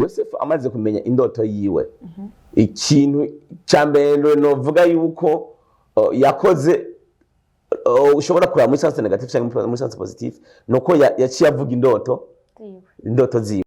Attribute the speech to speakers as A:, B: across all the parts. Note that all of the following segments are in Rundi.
A: Yosefu amaze kumenya indoto yiwe, ikintu cya mbere novuga yuko yakoze, ushobora kuraba muri sens négatif cyangwa muri sens positif, nuko yaciye avuga indoto
B: ziwe.
A: Indoto ziwe.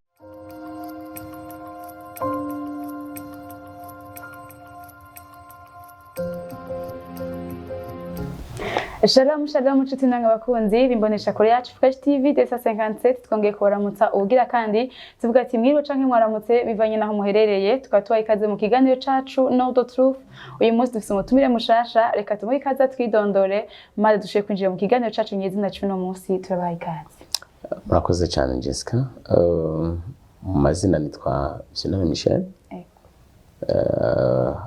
B: Shalom shalom, nshuti namwe bakunzi bimbonesha kure yacu Fresh TV desa 57. Twongeye kubaramutsa ubugira kandi, tuvuga ati mwiriwe canke mwaramutse bivanye naho muherereye. Tukaba tubaha ikaze mu kiganiro cacu Know the Truth. Uyu munsi dufise umutumire mushasha. Reka tumuhe ikaze, twidondore, maze dushobore kwinjira mu kiganiro cacu nyezina c'uno munsi. Turabaha ikaze.
A: Murakoze cyane, Jessica. Mu mazina nitwa Byuname Michel.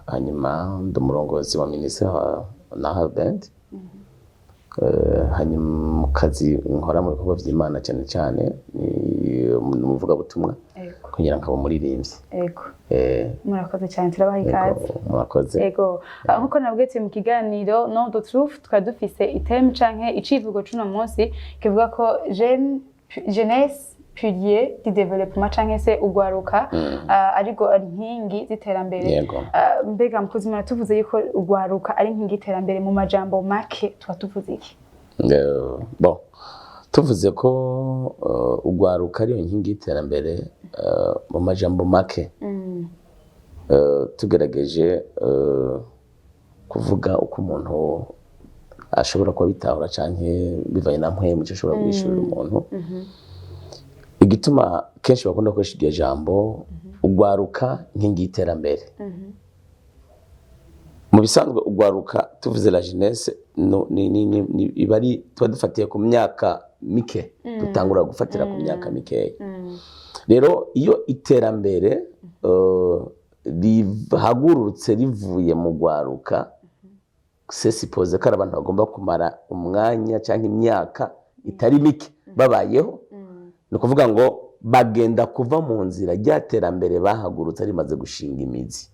A: Hanyuma ndi umurongozi wa ministère wa Nahal Band. Hanyuma mu kazi nkora mu bikorwa by'Imana cyane cyane ni umuvugabutumwa, kugira nkaba umuririmbyi.
B: Murakoze cyane, turabaha ikaze.
A: Yego, murakoze.
B: Ego. Nkuko nabwiye, turi mu kiganiro Know the Truth. Tukaba dufise i thème canke icivugo c'uno munsi kivuga ko jeunesse, pilier du développement, canke se ugwaruka ariko ari inkingi z'iterambere. Mbega mukozi Imana, tuvuze yuko ugwaruka ari inkingi y'iterambere, mu majambo make tuba tuvuze iki?
A: Bon, tuvuze ko ugwaruka ariyo nkingi y'iterambere, mu majambo make, tugerageje kuvuga uko umuntu ashobora kuba bitahura canke bivanye na mpwemu icyo ashobora guhishurira umuntu, igituma kenshi bakunda gukoresha iryo jambo ugwaruka nkingi y'iterambere, mu bisanzwe ugwaruka, tuvuze la jeunesse, no, ni, iba ari tuba dufatiye ku myaka mike, dutangura gufatira ku myaka mikeya. Rero iyo iterambere rihagurutse rivuye mu gwaruka, c'est supposé ko ari abantu bagomba kumara umwanya cyangwa imyaka itari mike babayeho. Ni ukuvuga ngo bagenda kuva mu nzira rya terambere bahagurutse rimaze gushinga imizi.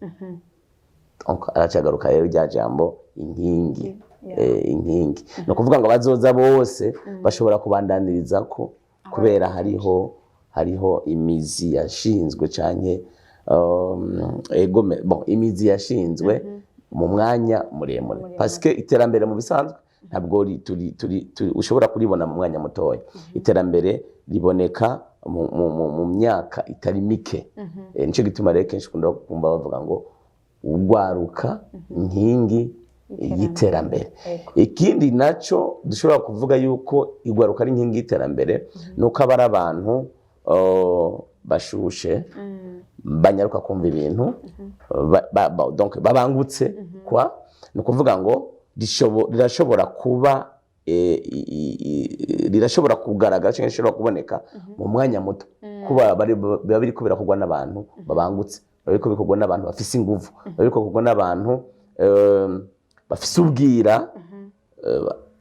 A: Donc aracagaruka rero rya jambo inkingi. Inkingi ni ukuvuga ngo abazoza bose bashobora kubandaniriza ko kubera hariho imizi yashinzwe canke egome, bon, imizi yashinzwe mu mwanya muremure,
B: Muremure.
A: parce que iterambere mu bisanzwe ntabwo ushobora kuribona mu mwanya mutoya. Iterambere riboneka mu myaka itari mike. Nico gituma rero kenshi ukunda kumva bavuga ngo ugwaruka inkingi y'iterambere. Ikindi naco dushobora kuvuga yuko igwaruka ari inkingi y'iterambere, nuko aba ari abantu bashushe, banyaruka kumva ibintu, donc babangutse kwa. Ni ukuvuga ngo rirashobora kuba rirashobora kugaragara cyangwa rishobora kuboneka mu mwanya muto, kuba biba biriko birakorwa n'abantu babangutse, biba biriko bikorwa n'abantu bafise inguvu, biba biriko bikorwa n'abantu bafise ubwira.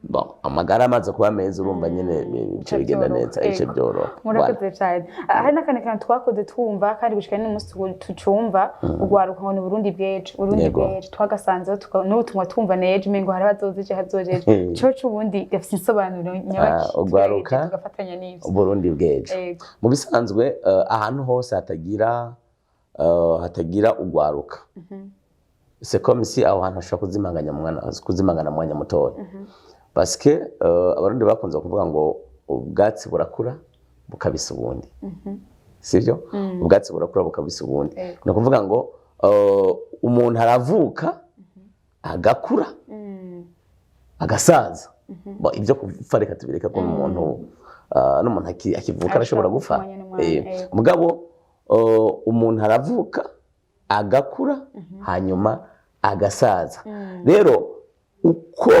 A: Bon, amagara amaze kuba meza, urumva nyene bice bigenda
B: byoroha.
A: neza, bice byoroha.
B: Murakoze cyane. Hari n'akandi kantu twakoze twumva kandi gushika n'umunsi tucumva, ugwaruka ngo ni Burundi bw'ejo, Burundi bw'ejo. Twagasanzeho n'ubu tumwa twumva nejo umengo hari abazoza ejo hazoja ejo. Co c'ubundi gafise insobanuro nyabaki?
A: Ugwaruka,
B: Tugerageje tugafatanya n'ivyo.
A: Burundi bw'ejo. Mu bisanzwe, ahantu hose hatagira ugwaruka, c'est comme si aho hantu hashobora kuzimanganya mwana kuzimangana mu mwanya mutoya, parce que Abarundi bakunze kuvuga ngo ubwatsi burakura bukabisa ubundi, sibyo? Ubwatsi burakura bukabisa ubundi. Ni ukuvuga ngo umuntu aravuka, agakura, agasaza. Bon, ibyo gupfa reka tubireke, ko umuntu n'umuntu akivuka arashobora gupfa.
B: Umwanya n'umwanya,
A: Mugabo umuntu aravuka, agakura, hanyuma agasaza. Rero uko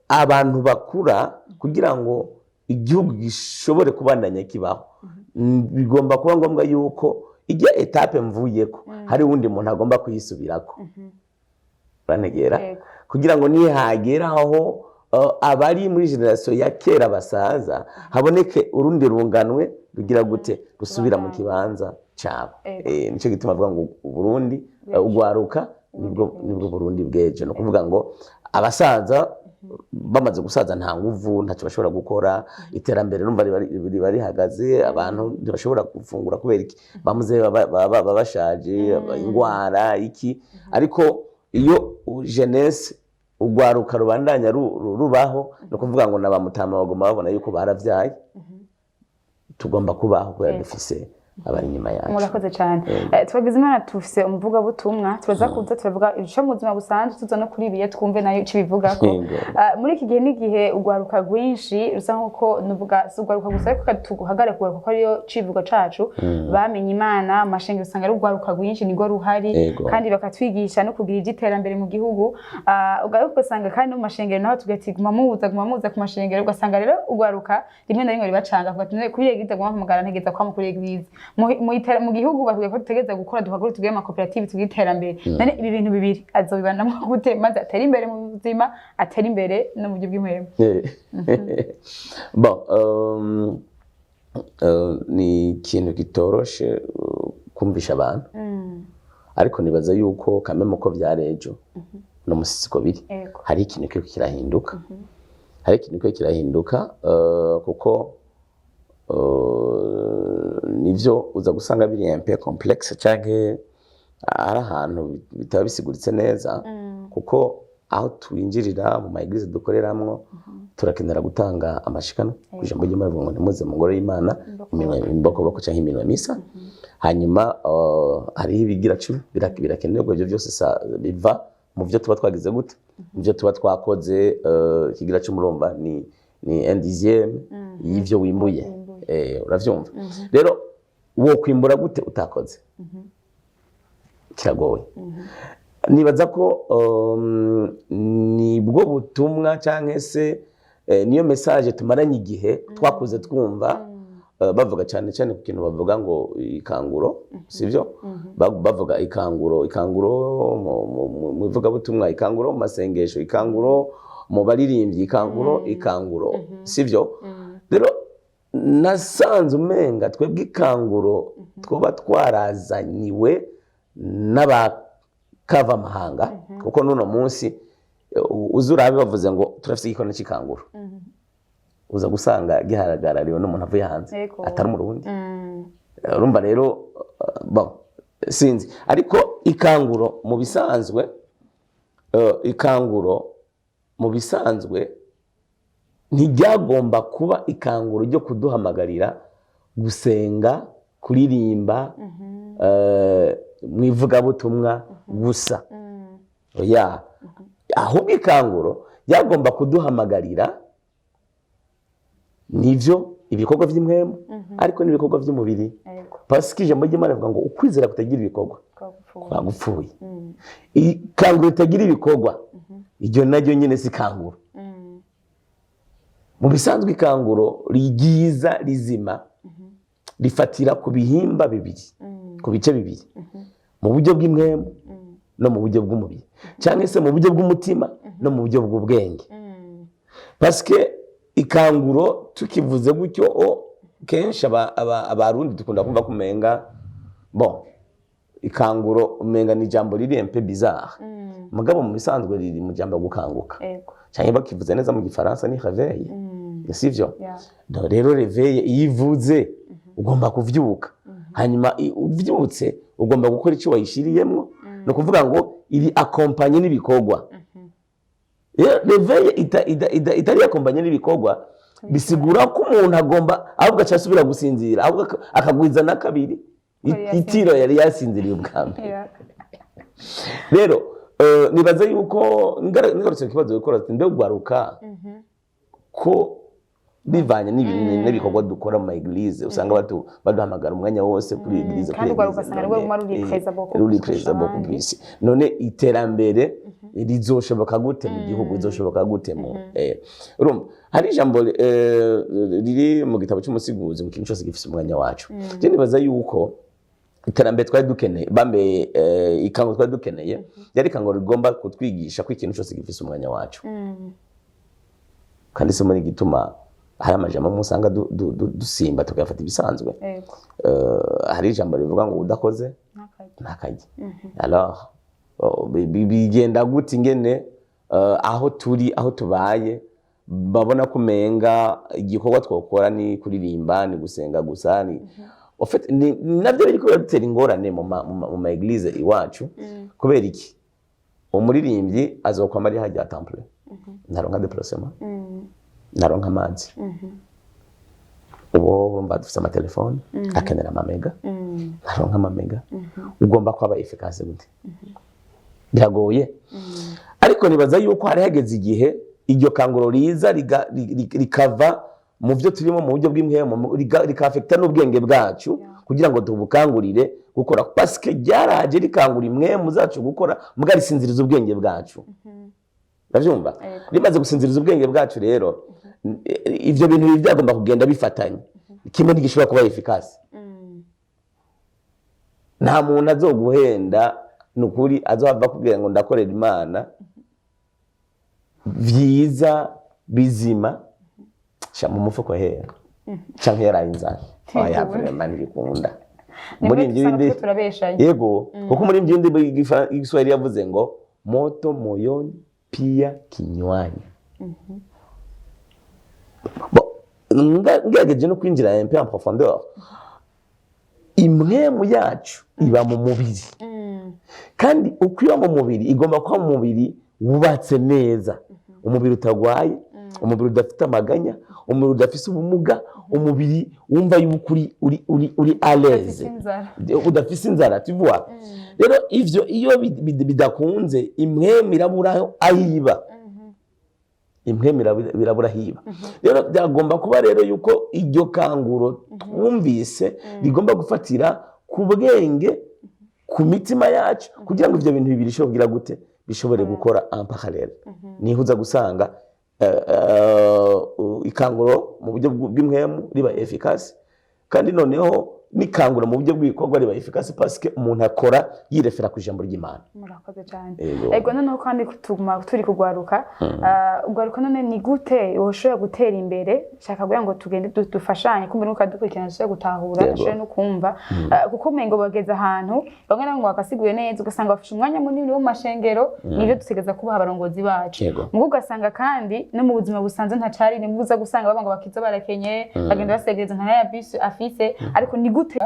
A: abantu bakura, kugira ngo igihugu gishobore kubandanya kibaho, bigomba kuba ngombwa yuko ijya étape mvuyeko hari uwundi muntu agomba kuyisubirako. Urantegera?
B: Yego.
A: Kugira ngo nihagera aho abari muri génération ya kera basaza, haboneke urundi runganwe rugira gute, rusubira mu kibanza cyabo. Nico gituma avuga ngo Uburundi, ugwaruka nibwo Burundi bw'ejo. Ni ukuvuga ngo abasaza Bamaze gusaza, nta nguvu, ntacyo bashobora gukora. Iterambere numva riba rihagaze, abantu ntibashobora gufungura. Kubera iki? Bamuze baba bashaje, ingwara iki. Ariko iyo jeunesse, urwaruka rubandanya rubaho, ni ukuvuga ngo na ba mutama bagomba babona yuko baravyaye, tugomba kubaho kubera dufise abari inyuma yacu.
B: Murakoze cyane. Twagize Imana tufise umuvugabutumwa, turaza kuza turavuga ibice mu buzima busanzwe, tuza no kuri ibiye twumve nayo ico bivugako. Muri iki gihe n'igihe urwaruka rwinshi rusa nkuko nuvuga, si urwaruka gusa, ariko tuguhagare kugaruka ko ariyo civugo cacu, bamenye Imana mu mashengero usanga ari urwaruka rwinshi nirwo ruhari, kandi bakatwigisha no kugira iby'iterambere mu gihugu. Ugaruka ugasanga kandi no mu mashengero naho tugati guma muza, guma muza ku mashengero, ugasanga rero urwaruka rimwe na rimwe ribacanga kuvuga ati: "None kuri église guma mpamagara, ntegeza kwama kuri église mu gihugu bakubwira ko dutegereza gukora, duhagure, tugire amakoperative, tugire iterambere." None ibi bintu bibiri azobibanamwo gute maze atere imbere mu buzima, atere imbere no mu buryo bw'impwemu?
A: Bon, ni ikintu kitoroshe kumvisha abantu, ariko nibaza yuko kameme uko vyari ejo no musi siko biri. Hari ikintu kiriko kirahinduka, hari ikintu kiriko kirahinduka, kuko nivyo uza gusanga biri un peu complexe canke ari ahantu bitaba bisiguritse neza, kuko aho twinjirira mu ma église dukoreramwo turakenera gutanga amashikano. Ku ijambo ry'Imana rivuga ngo ntimuze mu ngoro y'Imana iminwa imbokoboko canke iminwa misa. Hanyuma hariho ibigira cumi birakenerwa. Ibyo byose biva mu byo tuba twagize gute, mu byo tuba twakoze. Ikigira cumi urumva ni un dixième y'ivyo wimbuye. Uravyumva rero, wo kwimbura gute utakoze? Kiragoye. Nibaza ko nibwo butumwa canke se niyo message tumaranye igihe twakuze twumva, bavuga cyane cyane ku kintu bavuga ngo ikanguro, sivyo? Bavuga ikanguro, ikanguro mu ivugabutumwa, ikanguro mu masengesho, ikanguro mu baririmbyi, ikanguro, ikanguro, sivyo? Rero nasanze umenga twebwe ikanguro twoba twarazaniwe n'abakavamahanga, kuko n'uno munsi uza urabe bavuze ngo turafise igikoni c'ikanguro, uza gusanga gihagarariwe n'umuntu avuye hanze atari umurundi. Urumva rero, bon, sinzi, ariko ikanguro mu bisanzwe, ikanguro mu bisanzwe ntiryagomba kuba ikanguro ryo kuduhamagarira gusenga, kuririmba, mu ivugabutumwa gusa. Oya, ahubwo ikanguro ryagomba kuduhamagarira nivyo ibikorwa vy'impwemu, ariko n'ibikorwa by'umubiri, parce que ijambo ry'Imana rivuga ngo ukwizera kutagira ibikorwa
B: Twagupfuye.
A: Kwagupfuye. Ikanguro ritagira ibikorwa, iryo naryo nyine si ikanguro. Mu bisanzwe ikanguro ryiza rizima rifatira ku bihimba bibiri, ku bice bibiri, mu buryo bw'impwemu no mu buryo bw'umubiri, cyangwa se mu buryo bw'umutima no mu buryo bw'ubwenge. Parce que ikanguro tukivuze gutyo, kenshi abarundi dukunda kumva kumenga, bon, ikanguro umenga ni ijambo riri un peu bizarre, mugabo mu bisanzwe riri mu jambo gukanguka, cyangwa bakivuze neza mu gifaransa ni réveil, sivyo?
B: Yeah.
A: Donc rero réveil iyo ivuze ugomba kuvyuka, hanyuma uvyutse ugomba gukora icyo wayishiriyemwo. Ni ukuvuga ngo iri accompagné n'ibikorwa. Rero réveil itari accompagnée n'ibikorwa bisigura ko umuntu agomba ahubwo aca asubira gusinzira, ahubwo akagwiza na kabiri
B: Yari yasinziriye.
A: Itiro yari yasinziriye ubwa mbere. Rero nibaza yuko ngarutse ku kibazo gukora ati mbe ugwaruka ko bivanye n'ibikorwa dukora mu ma église, usanga baduhamagara umwanya wose kuri église, kuri
B: Kandi ugwaruka
A: église,
B: usanga nirwo
A: none,
B: ruguma ruri présent beaucoup
A: ruri
B: plus kurusha
A: présent beaucoup
B: abandi.
A: plus. None iterambere rizoshoboka gute mu gihugu, rizoshoboka gute mu urumva hari ijambo riri mu gitabo cy'Umusiguzi mu kintu cyose gifise umwanya wacu. Je nibaza yuko iterambere twari dukeneye bambe, ikango twari dukeneye yari ikango rigomba kutwigisha ko ikintu cyose gifise umwanya wacu. Kandi se muri gituma hari amajambo amwe usanga dusimba tukayafata ibisanzwe. Hari ijambo rivuga ngo udakoze
B: Ntakarye.
A: Ntakarye. Alors, oh, bigenda gute ingene aho turi, aho tubaye, babona ko umenga igikorwa twokora ni kuririmba, ni gusenga gusa. Ni En fait, ni nabyo biriko biradutera ingorane mu ma église iwacu. Kubera iki? Umuririmbyi azokwama ari hajya temple, ntaronka déplacement, ntaronka amazi. Ubu urumva dufise amatelefone, akenera amamega, ntaronka amamega. Ugomba kwaba efficace gute? Biragoye. Ariko nibaza yuko hari hageze igihe iryo kanguro riza rikava mu byo turimo mu buryo bw'impwemu, rikafekita n'ubwenge bwacu kugira ngo tubukangurire gukora, parce que ryaraje rikangura impwemu zacu gukora, muga risinziriza ubwenge bwacu. Urabyumva?
B: Yego.
A: Rimaze gusinziriza ubwenge bwacu rero, ivyo bintu bibiri byagomba kugenda bifatanye. Kimwe ntigishobora kuba efficace. Nta muntu azoguhenda, ni ukuri, azohava akubwira ngo ndakorera Imana vyiza bizima sha mu mufuko hera canke yaraye inzara. Oya, vraiment ntibikunda.
B: Umuririmbyi w'indi turabeshanye.
A: Yego, kuko umuririmbyi w'indirimbo y'Igiswahili yavuze ngo "moto moyoni pia kinywani". Bon, ngerageje no kwinjira un peu en profondeur, impwemu yacu iba mu mubiri, kandi uko iba mu mubiri igomba kuba mu mubiri wubatse neza, umubiri utagwaye, umubiri udafite amaganya, umubiri udafite ubumuga, umubiri wumva yuko uri à l'aise,
B: Udafise inzara.
A: Udafise inzara, tu vois. Rero ivyo iyo bidakunze, impwemu irabura aho iba, impwemu irabura aho iba. Rero byagomba kuba rero yuko iryo kanguro twumvise rigomba gufatira ku bwenge, ku mitima yacu, kugira ngo ivyo bintu bibiri bishobore kugira gute, bishobore gukora en parallèle. Niho uza gusanga ikanguro mu buryo bw'impwemu riba efficace, kandi noneho n'ikanguro mu buryo bw'ibikorwa riba efficace, parce que umuntu akora yirefera ku ijambo ry'Imana.
B: Murakoze cyane.
A: Yego.
B: Ego, noneho kandi tuguma turi kugwaruka. Ugwaruka none ni gute woshobora gutera imbere? Shaka kugira ngo tugende dufashanye kumbe nuko dukurikirana dushobore gutahura, ashobore no kumva. Kuko umengo bageze ahantu bamwe na bamwe bakasiguye neza, ugasanga bafashe umwanya munini wo mu mashengero, nivyo dutegereza kubaha abarongozi bacu. Mugo ugasanga kandi no mu buzima busanzwe ntacari, ni uza gusanga baba ngo bakiza barakenye, bagenda basegereza nka ya bisi afise. Ariko ni gute,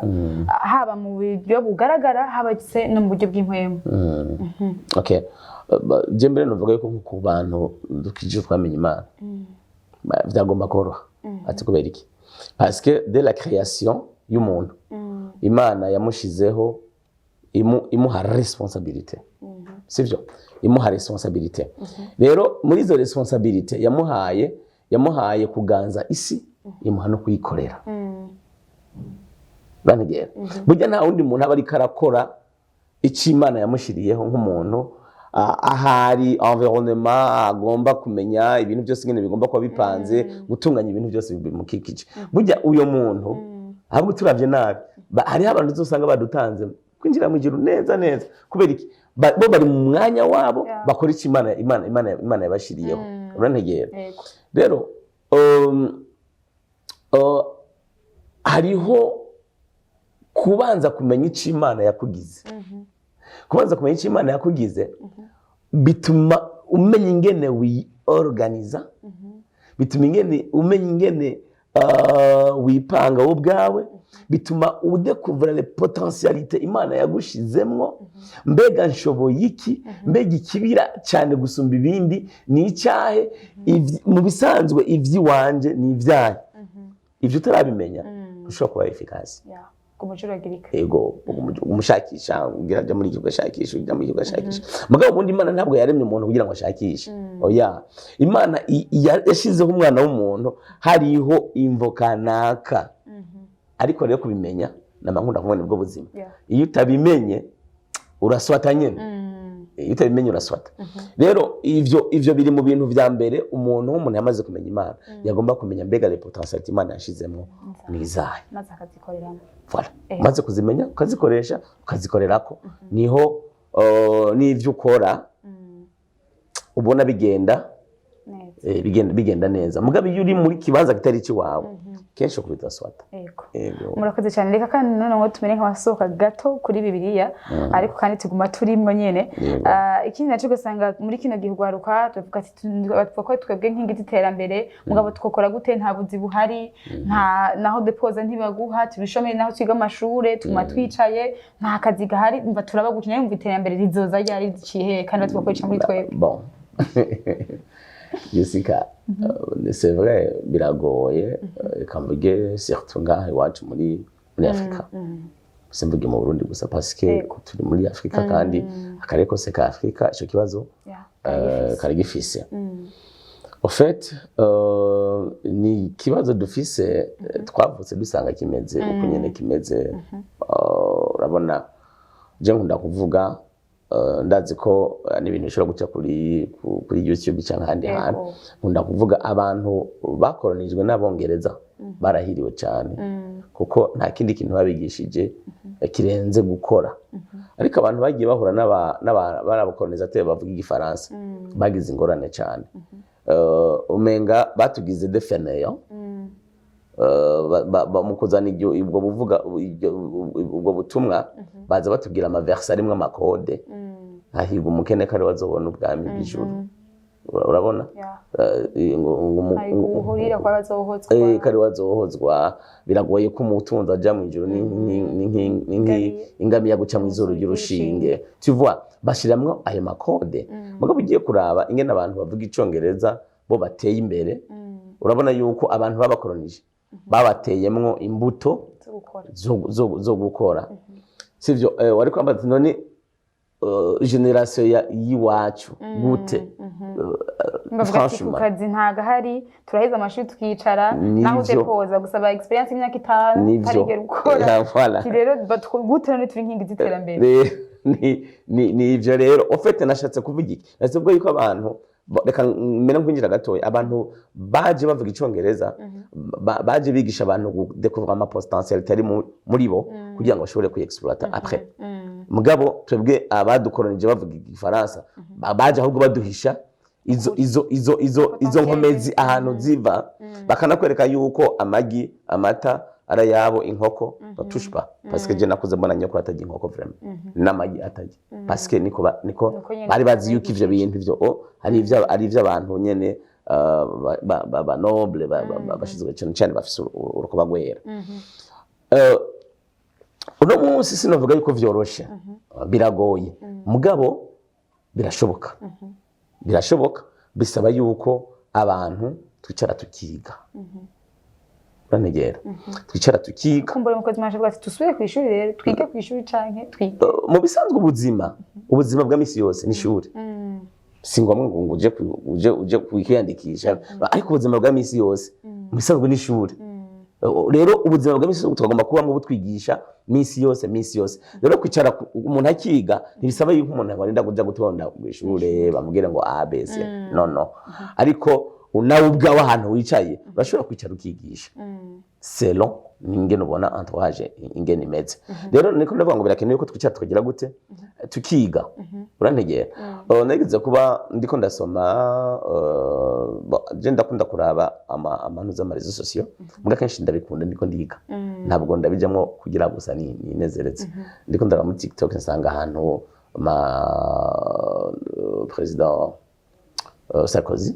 B: haba mu buryo bugaragara, haba se no mu buryo bw'impwemu?
A: Okay. Je mbere novuga yuko nko ku bantu dukije twamenya Imana, vyagomba koroha. Ati kubera iki? Parce que dès la création y'umuntu, Imana yamushizeho imuha responsabilité, sivyo? Imuha responsabilité. Rero muri izo responsabilité yamuhaye, yamuhaye kuganza isi, imuha no kuyikorera. Bantegera, burya nta wundi muntu aba ariko arakora icyo Imana yamushyiriyeho nk'umuntu. Ahari environnement, agomba kumenya ibintu byose ingene bigomba kuba bipanze, gutunganya ibintu byose bimukikije. Burya uyo muntu, ahubwo turavye nabi, hariho abantu uzosanga badutanze kwinjira mu ijuru neza neza. Kubera iki? Bo bari mu mwanya wabo, bakora icyo Imana yabashiriyeho. Urantegera?
B: Yego.
A: Rero hariho kubanza kumenya icyo Imana yakugize. Kubanza kumenya icyo Imana yakugize bituma umenya ingene wiorganiza, bituma ingene umenya ingene wipanga wowe ubwawe, bituma udekuvura les potentialités Imana yagushizemwo. Mbega nshoboye iki? Mbega ikibira cyane gusumba ibindi ni icyahe? Mu bisanzwe ivy'iwanje ni ibyahe? Ivyo utarabimenya ushobora kuba efficace.
B: Yeah. Kumucuragirika.
A: Ego, umushakisha, ugira ajya muri iki ugashakisha, ujya muri iki ugashakisha. Mugabo ubundi Imana ntabwo yaremye umuntu kugira ngo ashakishe, oya. Imana yashizeho umwana w'umuntu hariho imvo kanaka. Ariko rero kubimenya nama nkunda kubona nibwo buzima. Iyo utabimenye uraswata nyine. Iyo utabimenye uraswata. Rero ivyo biri mu bintu vya mbere umuntu w'umuntu yamaze kumenya Imana yagomba kumenya: mbega les potentialités Imana yashizemo ni izahe?
B: Maze akazikoreramo.
A: Voilà. Umaze kuzimenya, ukazikoresha, ukazikorerako, niho n'ivyo ukora ubona bigenda
B: neza. neza.
A: Bigenda neza. Mugabo iyo uri muri kibanza kitari iwawe, kenshi ukubita swata. Yego.
B: Murakoze cyane. Reka kandi noneho tumere nk'abasohoka gato kuri Bibiliya, ariko kandi tuguma turimwo nyene. Ah, ikindi naco, ugasanga muri kino gihe ugwaruka tuvuga ati bavuga ko twebwe nk'ingi z'iterambere, mugabo twokora gute? Nta buzi buhari, nta naho depoza ntibaguha, tubishomeri, naho twiga amashure tuguma twicaye, nta kazi gahari. Umva, turaba gutya, nayo iterambere rizoza ryari, riciye hehe, kandi batugakora ica muri twebwe?
A: Bon, Jessica, c'est vrai, biragoye. Reka mvuge surtout ngaha iwacu muri Afrika, simvuge mu Burundi gusa, parce que turi muri Afrika, kandi akarere kose ka Afrika ico kibazo kari gifise. Au fait, ni ikibazo dufise, twavutse dusanga kimeze uko nyene kimeze. Urabona, je nkunda kuvuga, ndazi ko n'ibintu bishobora guca kuri YouTube cyangwa ahandi hantu. Nkunda kuvuga, abantu bakoronijwe n'Abongereza barahiriwe cyane, kuko nta kindi kintu babigishije kirenze gukora. Ariko abantu bagiye bahura n'abakolonisateur bavuga Igifaransa bagize ingorane cyane. Umenga batugize des fainéants mu kuzana ubwo buvuga ubwo butumwa, baza batubwira amaverse arimwo amakode: "Hahirwa umukene ko ari we azobona ubwami bw'ijuru." Urabona?
B: Ngo uhurira kwa bazohozwa.
A: Ko ari we azohozwa. Biragoye ko umutunzi aja mu ijuru, ni ingamiya guca mu izuru ry'urushinge. Tu vois, bashiramwo ayo makode. Mugabo ugiye kuraba ingene abantu bavuga Icongereza bo bateye imbere, urabona yuko abantu babakoronije babateyemwo imbuto
B: zo gukora.
A: Zo gukora, sivyo? Wari kwambaza ati: "None génération y'iwacu gute?"
B: Bavuga ati ku
A: Franchement.
B: kazi ntago ahari, turaheza amashuri tukicara, naho udepoza gusaba expérience y'imyaka 5 utarigera ukora.
A: Voilà.
B: Ati rero gute none turi inkingi z'iterambere?
A: Ni ivyo rero. Au fait, nashatse kuvuga iki? Nashatse kuvuga yuko abantu reka mbere nkwinjira gatoya, abantu baje bavuga Icongereza, baje bigisha abantu gudécouvrir ama potentialité ari muri bo kugira ngo bashobore kuexploiter après. Mugabo twebwe abadukoronije bavuga Igifaransa baje ahubwo baduhisha izo nkomezi ahantu ziva, bakanakwereka yuko amagi, amata ari ayabo, inkoko touche pas, parce que je nakuze mbona nyoko atarya inkoko vraiment, n'amagi atarya, parce que niko
B: Niko nyene
A: bari bazi yuko ivyo bintu ivyo ari ivy'abantu nyene, ba noble, bashizwe cyane cyane, bafise urukoba rwera. Uno munsi sinavuga yuko vyoroshe, biragoye, mugabo birashoboka, birashoboka. Bisaba yuko abantu twicara tukiga, uranegera, twicara tukiga.
B: Kumbura umukozi mwashe avuga ati dusubire ku ishuri rero, twige ku ishuri canke twige.
A: Mu bisanzwe ubuzima bwa misi yose ni ishuri. Si ngombwa ngo uje kwiyandikisha, ariko ubuzima bwa misi yose mu bisanzwe ni ishuri. Rero ubuzima bwa misi yose tugomba kubamo butwigisha misi yose, misi yose. Rero kwicara umuntu akiga ntibisaba yuko umuntu arinda kuja gutonda ku ishure bamubwire ngo ABC, no, no. Ariko nawe ubwawe ahantu wicaye urashobora kwicara ukigisha, selon ingene ubona entourage ingene imeze. Rero niko ndavuga ngo birakenewe ko twicara tukagira gute? Tukiga, urantegera. Nageze kuba ndiko ndasoma, bon, je ndakunda kuraba amanuza ama réseaux sociaux, mbwa kenshi ndabikunda ndiko ndiga, ntabwo ndabijamwo kugira gusa ninezeretse. Ndiko ndaraba muri TikTok, nsanga ahantu ma président Sarkozy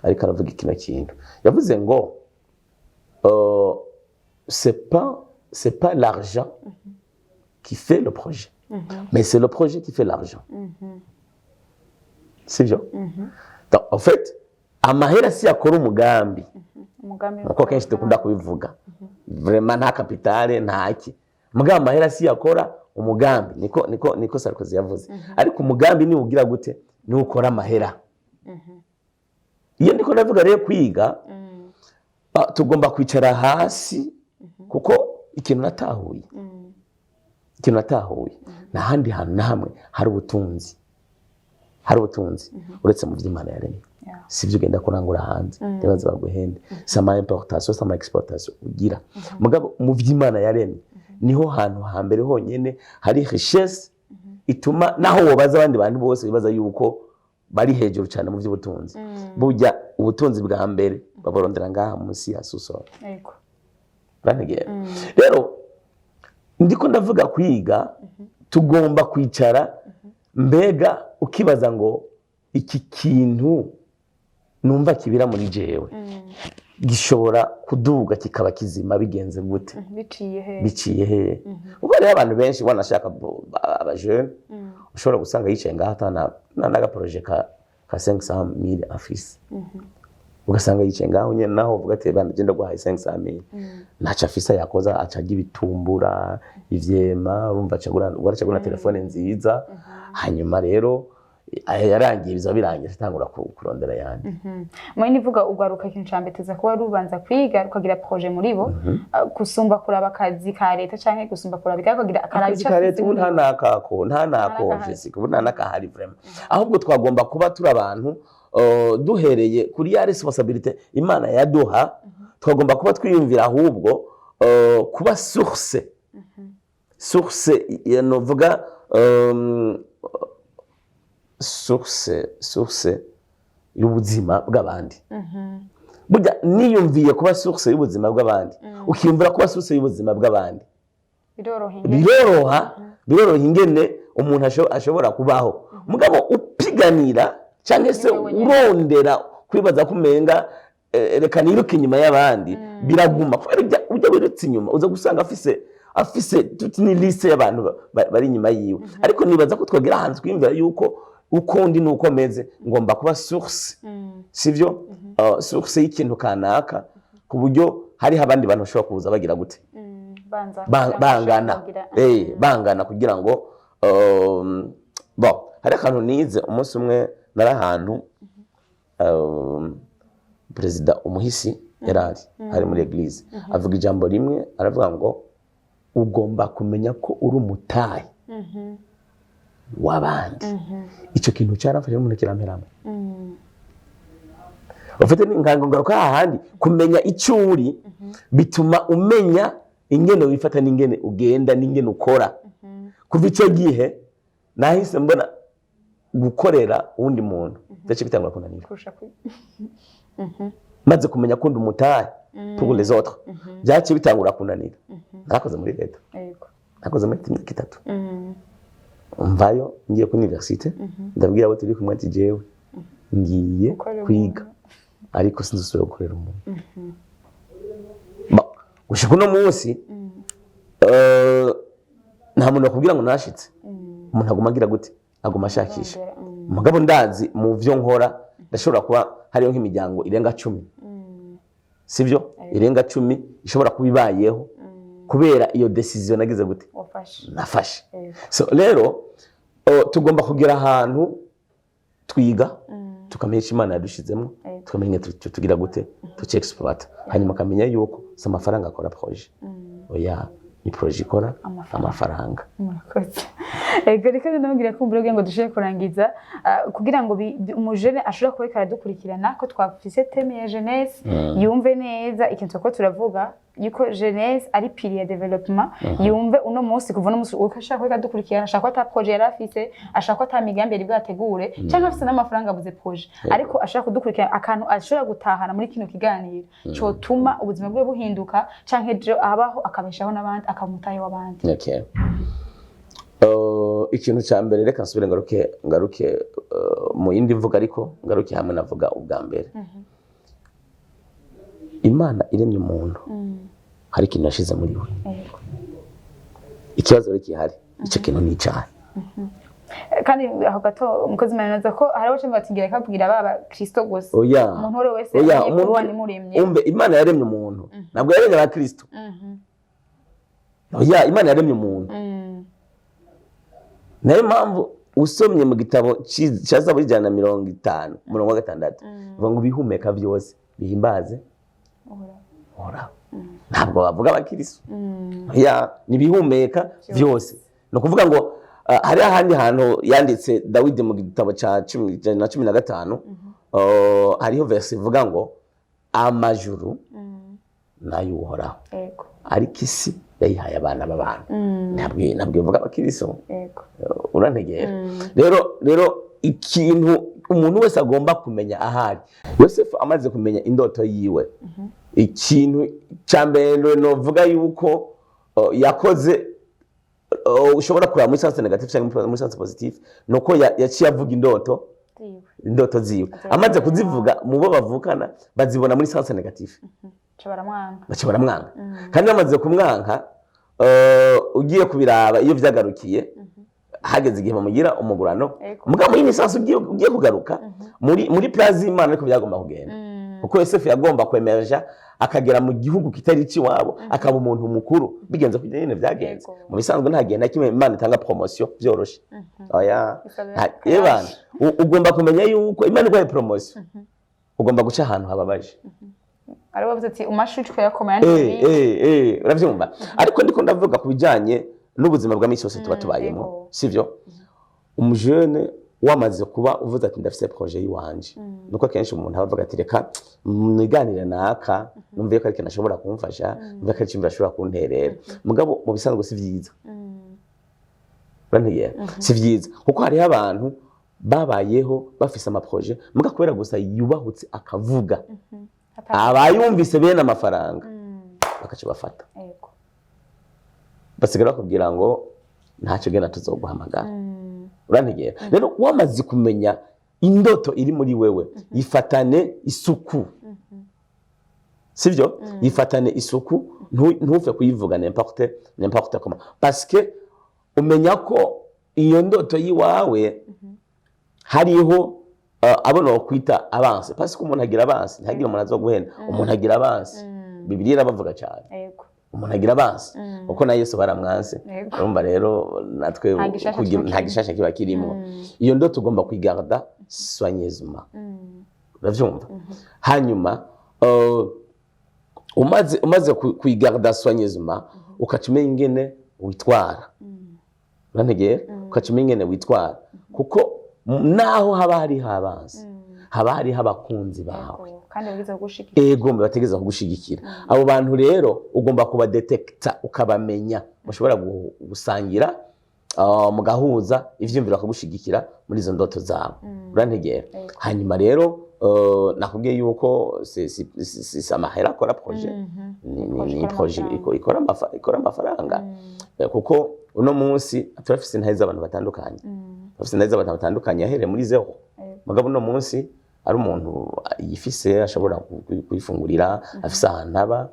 A: ariko aravuga kino kintu. Yavuze ngo c'est pas l'argent qui fait le projet, mais c'est le projet qui fait l'argent, sivyo? Donc, en fait, amahera si akora umugambi.
B: Umugambi.
A: Nkuko kenshi dukunda kubivuga, vraiment nta capital, nta ki, mugabo amahera si yakora umugambi, niko Sarkozy yavuze. Ariko umugambi ni ugira gute? Ni ukora amahera. Iyo ndiko ndavuga rero kwiga, tugomba kwicara hasi, kuko ikintu natahuye, nta handi hantu na hamwe hari ubutunzi uretse mu vy'Imana yaremye. Si byo ugenda kurangura hanze, ntibaze baguhende, si ama importation, si ama exportation ugira. Mugabo mu vy'Imana yaremye niho hantu hambere honyene hari richesse ituma naho wobaza abandi bantu bose bibaza yuko bari hejuru cyane mu by'ubutunzi, burya ubutunzi bwa mbere baburondera ngaha munsi ya sous-sol. Urantegera? Rero ndiko ndavuga kwiga, tugomba kwicara, mbega ukibaza ngo iki kintu numva kibira muri jewe gishobora kuduga kikaba kizima bigenze gute?
B: Biciye he?
A: Biciye hehe? Kuko hariho abantu benshi wanashaka abajene ushobora gusanga yicaye ngaho atana n'agaprojet ka 500 mille afise, ugasanga yicaye ngaho nyene, naho uvuga ati: "Bana, genda guhaye 500 mille," ntaco afise yakoza, aca arya ibitumbura, ivyema, urumva acagura telefone nziza. Hanyuma rero yarangiye, bizaba birangiye, atangura kurondera yandi.
B: Muri nivuga ugaruka, ikintu ca mbere tuza kuba rubanza kwiga, rukagira projet muri bo, gusumba kuraba akazi ka leta canke gusumba kuraba ikagira akaraba
A: Akazi
B: ico
A: ka leta
B: afise
A: ubu
B: muri
A: nta
B: bo.
A: Nakako nta nako.
B: Nta nakahari.
A: Jessica, ubu nta nakahari vraiment. Ahubwo twagomba kuba turi abantu, duhereye kuri ya responsabilité Imana yaduha, twagomba kuba twiyumvira ahubwo kuba source ya novuga source y'ubuzima bw'abandi. Burya niyumviye kuba source y'ubuzima bw'abandi, ukiyumvira kuba source y'ubuzima bw'abandi,
B: Biroroha ingene.
A: Biroroha ingene umuntu ashobora kubaho. Mugabo upiganira cyangwa se
B: Ni wewe nyene.
A: urondera kwibaza ko umenga reka niruke inyuma y'abandi, biraguma kubera ujya wirutse inyuma uza gusanga afise tuti ni liste y'abantu bari inyuma yiwe. Ariko nibaza ko twagera ahantu twiyumvira yuko uko ndi nuko meze ngomba kuba source, sivyo? Source y'ikintu kanaka, ku buryo hariho abandi bantu bashobora kuza bagira gute?
B: Banza
A: Bangana
B: kugira-
A: bangana kugira ngo bon, hari akantu nize umunsi umwe, nari ahantu perezida umuhisi yarari ari muri église, avuga ijambo rimwe, aravuga ngo ugomba kumenya ko uri umutayi w'abandi. Icyo kintu cyaramfashe n'umuntu kiramperama. Ufite n'ingango ngaruka hahandi, kumenya icyo uri bituma umenya ingene wifata n'ingene ugenda n'ingene ukora. Kuva icyo gihe nahise mbona gukorera uwundi muntu ndetse bitangura kunanira.
B: Kurusha
A: Maze kumenya ko ndi umutahe pour les autres, byaciye bitangura kunanira. Narakoze muri leta, nakoze muri imyaka 3, mvayo ngiye kuri université, ndabwira abo turi kumwe ati: "Jewe ngiye
B: Gukorera
A: kwiga, ariko sinzusubira gukorera umuntu." Gushika uno munsi nta muntu akubwira ngo nashitse. Umuntu aguma agira gute? Aguma ashakisha.
B: Arondera,
A: Mugabo ndazi mu vyo nkora ndashobora kuba hariyo nk'imiryango irenga 10, sivyo? Irenga 10 ishobora kuba ibayeho kubera iyo décision nagize gute?
B: Wafashe.
A: Nafashe. So rero tugomba kugera ahantu twiga, tukamenya icyo Imana yadushizemo, tukamenya tugira gute tuci exploit, hanyuma akamenya yuko si amafaranga akora projet, oya, ni projet ikora
B: Amafaranga.
A: amafaranga.
B: Murakoze. Ego, reka ndamubwira ko umbure ngo dushobore kurangiza, kugira ngo umujene ashobora kuba ariko aradukurikirana, ko twafise thème ya jeunesse, yumve neza ikintu turiko turavuga, yuko jeunesse ari pilier ya développement. Yumve uno munsi, kuva uno munsi uko ashaka kuba adukurikirana, ashaka ko ata projet yari afise, ashaka ko ata migambi yari bwategure, cyangwa afise n'amafaranga abuze projet, ariko ashaka kudukurikirana, akantu ashobora gutahana muri kino kiganiro cotuma ubuzima bwe buhinduka, canke ejo abaho akabeshaho n'abandi, akaba umutahe w'abandi.
A: Okay. Ikintu cya mbere, reka nsubire ngaruke mu yindi mvuga, ariko ngaruke hamwe navuga ubwa mbere. Imana iremye umuntu, hari ikintu yashize muri we. Ikibazo rero gihari, icyo kintu ni icyaha.
B: Kandi aho gato, umukozi maneza ko hari abaca bati ngira kabwira baba Kristo gusa.
A: Oya.
B: Umuntu uwo ari we wese
A: Oya,
B: amenye ko
A: umuntu
B: Imana imuremye.
A: Umve, Imana yaremye umuntu, ntabwo yaremye abakristo. Oya, Imana yaremye umuntu. Nayo mpamvu usomye mu gitabo cya Zaburi 150 umurongo wa 6, bivuga ngo ibihumeka byose bihimbaze Uhoraho. Ntabwo bavuga abakristo. Ya, ni ibihumeka byose. Ni ukuvuga ngo hari ahandi hantu yanditse Dawidi mu gitabo cya 115, hariho verse ivuga ngo amajuru nayo Uhoraho, ariko isi yayihaye abana b'abantu. Ntabwo ivuga abakristo. Urantegera? Rero ikintu Umuntu wese agomba kumenya ahari. Yosefu amaze kumenya indoto yiwe, ikintu cya mbere novuga yuko yakoze, ushobora kureba muri sens négatif cyangwa muri sens positif, nuko yaciye avuga indoto
B: Ziwe.
A: indoto ziwe. Amaze kuzivuga, mu bo bavukana bazibona muri sens négatif.
B: Ca baramwanga.
A: Baca baramwanka. Kandi bamaze kumwanka, ugiye kubiraba iyo vyagarukiye, hageze igihe bamugira umugurano. Mugabo muri sens ugiye kugaruka muri plan z'Imana, ariko byagomba kugenda, kuko Yosefu yagomba kwemereja akagera mu gihugu kitari icy'iwabo, akaba umuntu mukuru, bigenze kugira nyine byagenze. Mu bisanzwe nta gihe na kimwe Imana itanga promotion byoroshe, oya.
B: Bisaba
A: Ebana, ugomba kumenya yuko Imana iguhaye promotion, ugomba guca ahantu hababaje.
B: Ari bavuze ati umashushwe yakomeye.
A: Uravyumva? Ariko ndiko ndavuga ku bijanye n'ubuzima bwa misi yose tuba tubayemo. Sivyo? Umujene wamaze kuba uvuze ati ndafise projet yiwanje, nuko akenshi umuntu aba avuga ati reka niganire naka, numve ko ari ikintu ashobora kumfasha, numve ko ari ikintu ashobora kunterera. Mugabo mu bisanzwe si vyiza. Urantegera? Si vyiza, kuko hariho abantu babayeho bafise ama projets, muga kubera gusa yubahutse akavuga, abayumvise bene amafaranga bakaca bafata, basigara bakubwira ngo ntacyo, genda tuzoguhamagara. Urantegera? Rero wamaze kumenya indoto iri muri wewe, yifatane isuku, sivyo? Yifatane isuku, ntufe kuyivuga n'importe comment, parce que umenya ko iyo ndoto yiwawe hariho abo nokwita abansi, parce que umuntu agira abansi, ntihagire umuntu azoguhenda. Umuntu agira abansi, Bibiliya irabavuga cyane. Umuntu agira abansi, kuko na Yesu baramwanse. Urumva rero natwe
B: Nta gishasha kiba
A: nta
B: kirimo.
A: gishasha kiba kirimo. Iyo ndoto ugomba kuyigarda soigneusement. Uravyumva? Hanyuma umaze kuyigarda soigneusement, ukaca umenya ingene witwara. Urantegera? Ukaca umenya ingene witwara, kuko naho haba hariho abansi, haba hariho abakunzi bawe.
B: Kandi babwiza kugushigikira.
A: Ego, bategereza kugushigikira. Abo bantu rero ugomba kubadetekta, ukabamenya, mushobora gusangira, mugahuza ivyiyumviro, bakagushigikira muri izo ndoto zawe. Urantegera?
B: Yego.
A: Hanyuma rero nakubwiye yuko si amahera akora projet. Ni
B: Projet ikora
A: projet
B: amafaranga.
A: ikora amafaranga. Kuko uno munsi turafise intahe z'abantu batandukanye, turafise intahe z'abantu batandukanye yahereye muri zéro, mugabo uno munsi ari umuntu yifise, ashobora kuyifungurira, afise ahantu aba.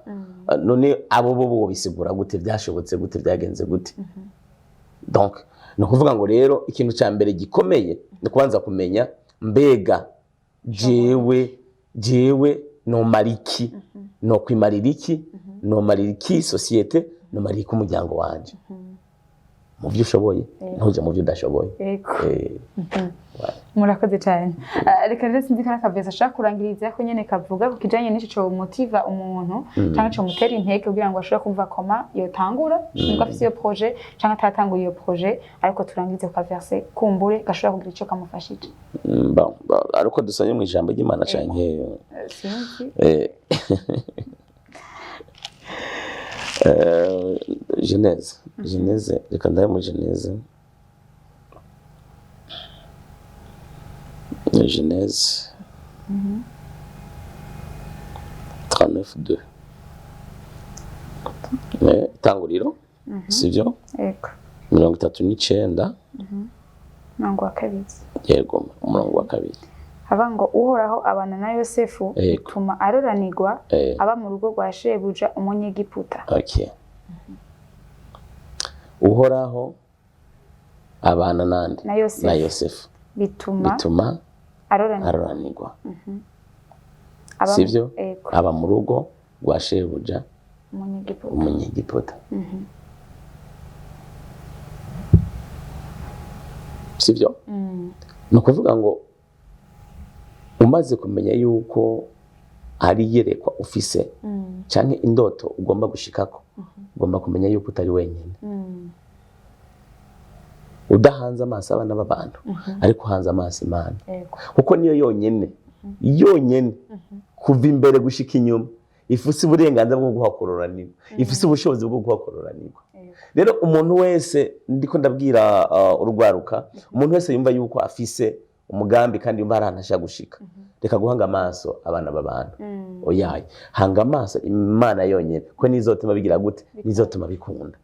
A: None abo bo bisigura gute? Byashobotse gute? Byagenze gute? Donc ni ukuvuga ngo rero ikintu cya mbere gikomeye ni ukubanza kumenya: mbega jewe nomara iki, nokwimarira iki, nomarira iki société, nomarira iki umuryango wanje? Mu byo ushoboye, ntujye mu byo udashoboye.
B: Murakoze cyane. Reka rero sinzi ko ari akavesi ashaka kurangiriza ko nyene kavuga ku kijanye n'ico co motiva umuntu canke co mutera intege kugira ngo ashobore kumva koma yotangura, nubwo afise iyo projet canke atatanguye iyo projet, ariko turangirize ku kaverse kumbure gashobora kugira ico kamufashije.
A: Bon, ariko dusomye mu ijambo ry'Imana canke?
B: Sinzi.
A: Genèse, reka ndabe muri Genèse 39:2. Itanguriro, sivyo?
B: Yego.
A: 39.
B: 2.
A: Yego, umurongo wa kabiri.
B: Hava ngo Uhoraho abana na Yosefu, bituma aroranirwa, aba mu rugo rwa shebuja Umunyegiputa.
A: Okay. Uhoraho abana nande?
B: Na Yosefu.
A: Na Yosefu.
B: Bituma
A: bituma
B: aroranirwa.
A: Aroranirwa.
B: Aba
A: Sivyo?
B: Yego.
A: Aba mu rugo rwa shebuja
B: Umunyegiputa.
A: Umunyegiputa, sivyo? Ni ukuvuga ngo umaze kumenya yuko hari iyerekwa ufise canke indoto ugomba gushikako, ugomba kumenya yuko utari wenyine, udahanze amaso abana b'abantu, ariko uhanze amaso Imana, kuko niyo yonyene yonyene kuva imbere gushika inyuma ifise uburenganzira bwo guhakoranirwa, ifise ubushobozi bwo guhakoranirwa. Rero umuntu wese, ndiko ndabwira urwaruka, umuntu wese yumva yuko afise umugambi kandi yumva hari ahantu ashaka gushika, reka guhanga amaso abana b'abantu. Oyaye, hanga amaso Imana yonyene, ko nizotuma bigira gute? Nizotuma bikunda.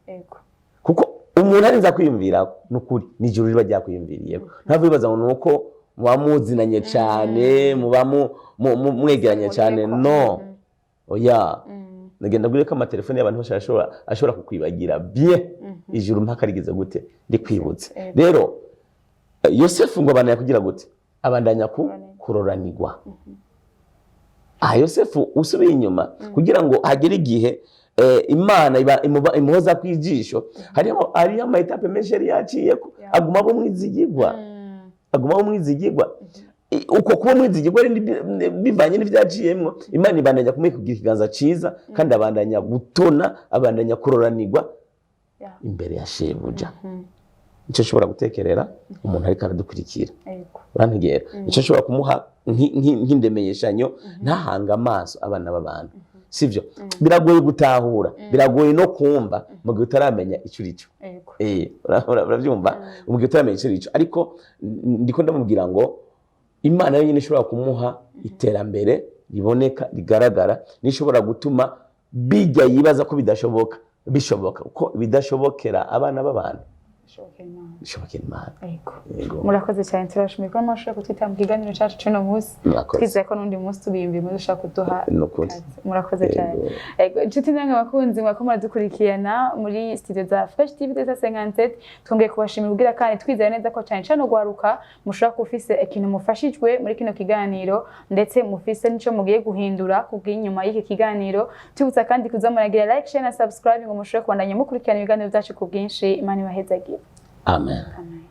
A: Kuko umuntu arinza kwiyumvira, nukuri nijuru riba ryakwiyumviriyeko. Ntabwo wibaza ngo nuko muba muzinanye cane, muba mwegeranye cane. No, oya. Nagenda gure ko amatelefone y'abantu bose ashobora kukwibagira bien, ijuru mpaka rigeze gute? Rikwibutse. Rero Yosefu ngo abandanya kugira gute? Abandanya ku kuroranirwa. Aha Yosefu usubiye inyuma kugira ngo hagere igihe Imana imuhoza ku ijisho, hariho ama étapes menshi yari yaciyeko. Aguma aba umwizigirwa, aguma aba umwizigirwa. Uko kuba umwizigirwa rero bivanye n'ivyaciyemwo, Imana ibandanya kumuha kugira ikiganza ciza, kandi abandanya gutona, abandanya kuroranirwa imbere ya shebuja. Nicyo nshobora gutekerera umuntu ariko aradukurikira. Urantegera? Nicyo nshobora kumuha nk'indemenyeshanyo: ntahanga amaso abana b'abantu. Sivyo? Biragoye gutahura, biragoye no kumva mu gihe utaramenya icyo uri cyo. Urabyumva? Mu gihe utaramenya icyo uri cyo. Ariko ndiko ndamubwira ngo Imana yonyine ishobora kumuha iterambere riboneka, rigaragara, nishobora gutuma bijya yibaza ko bidashoboka bishoboka, kuko bidashobokera abana b'abantu
B: Bishobokera Imana.
A: Bishobokera Imana. Yego.
B: Murakoze cyane, turashimiye ko mwashoboye kutwitaba mu kiganiro cyacu cy'uno munsi.
A: Murakoze.
B: Twizeye ko n'undi munsi tubiyumviye mudushobora kuduha
A: Ni ukuri.
B: ikaze. Murakoze cyane. Yego, inshuti namwe bakunzi mwako muradukurikirana muri studio za Fresh TV Desa 57, twongeye kubashimira ubwira, kandi twizeye neza ko cyane cyane ugwaruka mushobora kuba ufise ikintu mufashijwe muri kino kiganiro, ndetse mufise n'ico mugiye guhindura kubw'inyuma y'iki kiganiro. Tubutsa kandi kuza muragira like, share na subscribe ngo mushobore kubandanya mukurikirana ibiganiro byacu ku bwinshi. Imana ibahezagire.
A: Amen.
B: Amen.